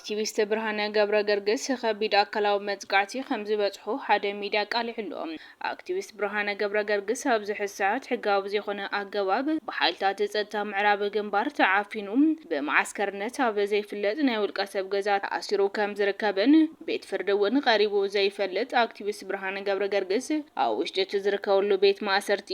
ኣክቲቪስት ብርሃነ ገብረ ገርግስ ከቢድ ኣካላዊ መጥቃዕቲ ከም ዝበጽሖ ሓደ ሚድያ ኣቃሊዑ ኣሎ። ኣክቲቪስት ብርሃነ ገብረ ገርግስ ኣብዚ ሕዚ ሰዓት ሕጋዊ ብዘይኮነ ኣገባብ ብሓይልታት ጸጥታ ምዕራብ ግንባር ተዓፊኑ ብመዓስከርነት ኣብ ዘይፍለጥ ናይ ውልቀ ሰብ ገዛ ተኣሲሩ ከም ዝርከብን ቤት ፍርዲ እውን ቀሪቡ ዘይፈልጥ ኣክቲቪስት ብርሃነ ገብረ ገርግስ ኣብ ውሽጢ እቲ ዝርከበሉ ቤት ማእሰርቲ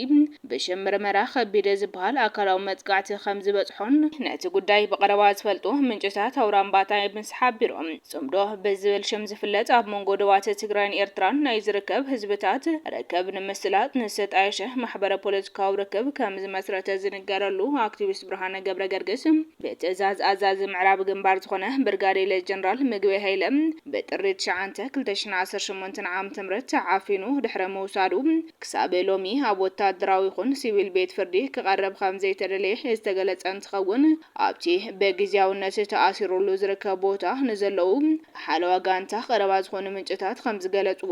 ብሽም ምርመራ ከቢድ ዝበሃል ኣካላዊ መጥቃዕቲ ከም ዝበጽሖን ነቲ ጉዳይ ብቐረባ ዝፈልጡ ምንጭታት ኣውራምባ ታይምስ ሓቢሮም። ጽምዶ ብዝብል ሽም ዝፍለጥ ኣብ መንጎ ዶባት ትግራይን ኤርትራን ናይ ዝርከብ ህዝብታት ርክብ ንምስላጥ ንዝተጣየሸ ማሕበረ ፖለቲካዊ ርክብ ከም ዝመስረተ ዝንገረሉ ኣክቲቪስት ብርሃነ ገብረ ገርግስ ብትእዛዝ ኣዛዚ ምዕራብ ግንባር ዝኾነ ብርጋዴር ጀነራል ምግበይ ሃይለ ብጥሪ ትሽዓተ ክልተ ሽሕን ዓሰርተ ሸሞንተን ዓመተ ምህረት ተዓፊኑ ድሕሪ ምውሳዱ ክሳብ ሎሚ ኣብ ወታደራዊ ይኹን ሲቪል ቤት ፍርዲ ክቐርብ ከም ዘይተደለየ ዝተገለጸ እንትኸውን፣ ኣብቲ ብግዝያውነት ተኣሲሩሉ ዝርከብ ቦታ ንዘለዉ ሓለዋ ጋንታ ቀረባ ዝኾኑ ምንጭታት ከም ዝገለጽዎ፣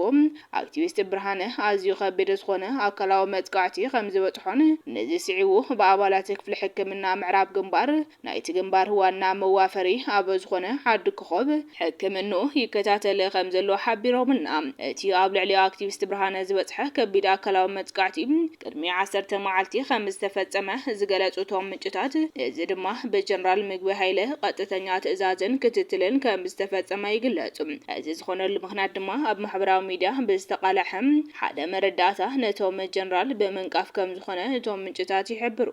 ኣክቲቪስት ብርሃነ ኣዝዩ ከቢድ ዝኾነ ኣካላዊ መጥቃዕቲ ከም ዝበጽሖን ነዚ ስዒቡ ብኣባላት ክፍሊ ሕክምና ምዕራብ ግንባር ናይቲ ግንባር ዋና መዋፈሪ ኣብ ዝኾነ ዓዲ ኮኾብ ሕክምንኡ ይከታተል ከም ዘሎ ሓቢሮምልና። እቲ ኣብ ልዕሊ ኣክቲቪስት ብርሃነ ዝበጽሐ ከቢድ ኣካላዊ መጥቃዕቲ ቅድሚ ዓሰርተ መዓልቲ ከም ዝተፈጸመ ዝገለጹ እቶም ምንጭታት፣ እዚ ድማ ብጀነራል ምግቢ ሃይለ ቀጥተኛ ትእዛዝን ክትትልን ከም ዝተፈጸመ ይግለጹ። እዚ ዝኾነሉ ምኽንያት ድማ ኣብ ማሕበራዊ ሚድያ ብዝተቃለሐ ሓደ መረዳእታ ነቶም ጀነራል ብምንቃፍ ከም ዝኾነ እቶም ምንጭታት ይሕብሩ።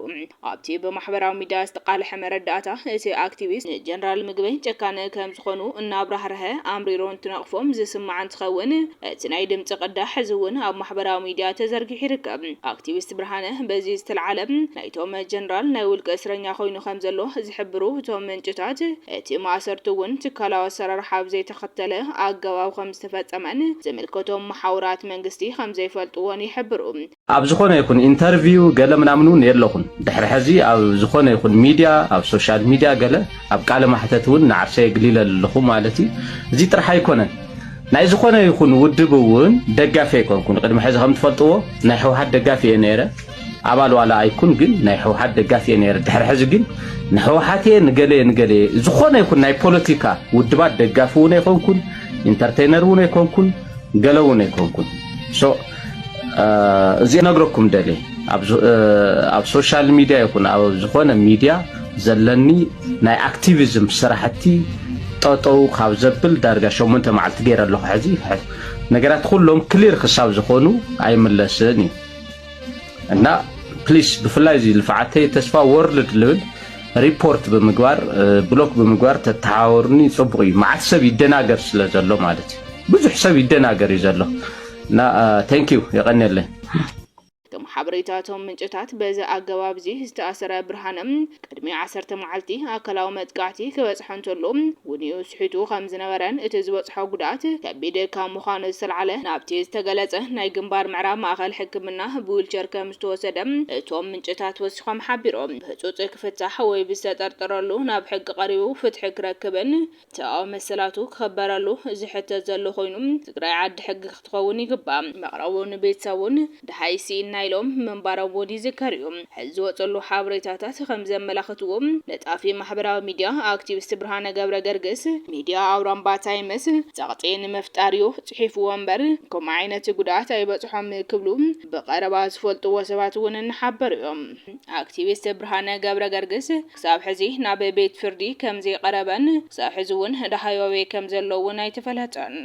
ኣብቲ ብማሕበራዊ ሚድያ ዝተቃልሐ መረዳእታ፣ እቲ ኣክቲቪስት ንጀነራል ምግበይ ጨካነ ከም ዝኾኑ እናብራህርሀ ኣምሪሩ እንትነቕፎም ዝስማዕ እንትኸውን፣ እቲ ናይ ድምፂ ቅዳሕ እዚ እውን ኣብ ማሕበራዊ ሚድያ ተዘርጊሑ ይርከብ። ኣክቲቪስት ብርሃነ በዚ ዝተልዓለ ናይቶም ጀነራል ናይ ውልቀ እስረኛ ኮይኑ ከም ዘሎ ዝሕብሩ እቶም ምንጭታት፣ እቲ ማእሰርቱ እውን ትካላዊ ኣሰራርሓ ብዘይተኸተለ ኣገባብ ከም ዝተፈጸመን ዝምልከቶም መሓውራት መንግስቲ ከም ዘይፈልጥዎን ይሕብሩ። ኣብ ዝኾነ ይኹን ኢንተርቪው ገለ ምናምን እውን የለኹን። ድሕሪ ሕዚ ኣብ ዝኾነ ይኹን ሚድያ፣ ኣብ ሶሻል ሚድያ ገለ ኣብ ቃለ ማሕተት እውን ንዓርሰይ የግሊለ ኣለኹ ማለት እዩ። እዚ ጥራሕ ኣይኮነን። ናይ ዝኾነ ይኹን ውድብ እውን ደጋፊ ኣይኮንኩን። ቅድሚ ሕዚ ከም ትፈልጥዎ ናይ ህወሓት ደጋፊ እየ ነይረ። ኣባል ዋላ ኣይኩን ግን ናይ ህወሓት ደጋፊ እየ ነይረ። ድሕሪ ሕዚ ግን ንህወሓት እየ፣ ንገለ እየ፣ ንገለ እየ። ዝኾነ ይኹን ናይ ፖለቲካ ውድባት ደጋፊ እውን ኣይኮንኩን፣ ኢንተርቴይነር እውን ኣይኮንኩን። ገለ እውን ኣይኮንኩን። So፣ እ፣ እዚ ነግረኩም ደልየ። ኣብ ሶ-፣ እ፣ ኣብ ሶሻል ሚድያ ይኹን ኣብ ዝኾነ ሚድያ ዘለኒ ናይ ኣክቲቪዝም ስራሕቲ ጠጠው ካብ ዘብል ዳርጋ ሸሞንተ መዓልቲ ገይረ ኣለኹ። ሕዚ፣ ሕዚ ነገራት ኩሎም ክሊር ክሳብ ዝኾኑ ኣይምለስን እዩ። እና ፕሊስ፣ ብፍላይ እዚ ልፍዓተይ ተስፋ ወርልድ ልብል ሪፖርት ብምግባር፣ እ፣ ብሎክ ብምግባር ተተሓባበሩኒ ጽቡቕ እዩ። መዓት ሰብ ይደናገር ስለ ዘሎ ማለት እዩ። ብዙሕ ሰብ ይደናገር እዩ ዘሎ። እና፣ እ፣ ቴንክ ዩ፣ የቐንየለይ። ከም ሓበሬታቶም ምንጭታት፣ በዚ ኣገባብ እዚ ዝተኣሰረ ብርሃነ ቅድሚ ዓሰርተ መዓልቲ ኣካላዊ መጥቃዕቲ ክበጽሖ እንተሎ፣ ውንኡ ስሒቱ ከም ዝነበረን እቲ ዝበጽሖ ጉድኣት ከቢድ ካብ ምዃኑ ዝተልዓለ ናብቲ ዝተገለጸ ናይ ግንባር ምዕራብ ማእከል ሕክምና ብዊልቸር ከም ዝተወሰደ እቶም ምንጭታት ወሲኾም ሓቢሮም። ብህጹጽ ክፍታሕ ወይ ብዝተጠርጠረሉ ናብ ሕጊ ቀሪቡ ፍትሒ ክረክብን ሰብኣዊ መሰላቱ ክኽበረሉ ዝሕተት ዘሎ ኮይኑ፣ ትግራይ ዓዲ ሕጊ ክትኸውን ይግባእ። መቕረቡ ንቤተሰቡን ደሃይ ስኢንና ኢሎም ምንባሮም እውን ይዝከር እዩ። ሕዚ ዝወፀሉ ሓበሬታታት ከም ዘመላኽትዎ፣ ለጣፊ ማሕበራዊ ሚድያ ኣክቲቪስት ብርሃነ ገብረ ገርግስ ሚድያ ኣውራምባ ታይምስ ጸቕጢ ንምፍጣር እዩ ጽሒፍዎ እምበር፣ ከምኡ ዓይነት ጉድኣት ኣይበጽሖም ክብሉ ብቐረባ ዝፈልጥዎ ሰባት እውን እናሓበሩ እዮም። ኣክቲቪስት ብርሃነ ገብረ ገርግስ ክሳብ ሕዚ ናብ ቤት ፍርዲ ከም ዘይቐረበን ክሳብ ሕዚ እውን ደሃይ ኣበይ ከም ዘሎ እውን ኣይተፈለጠን።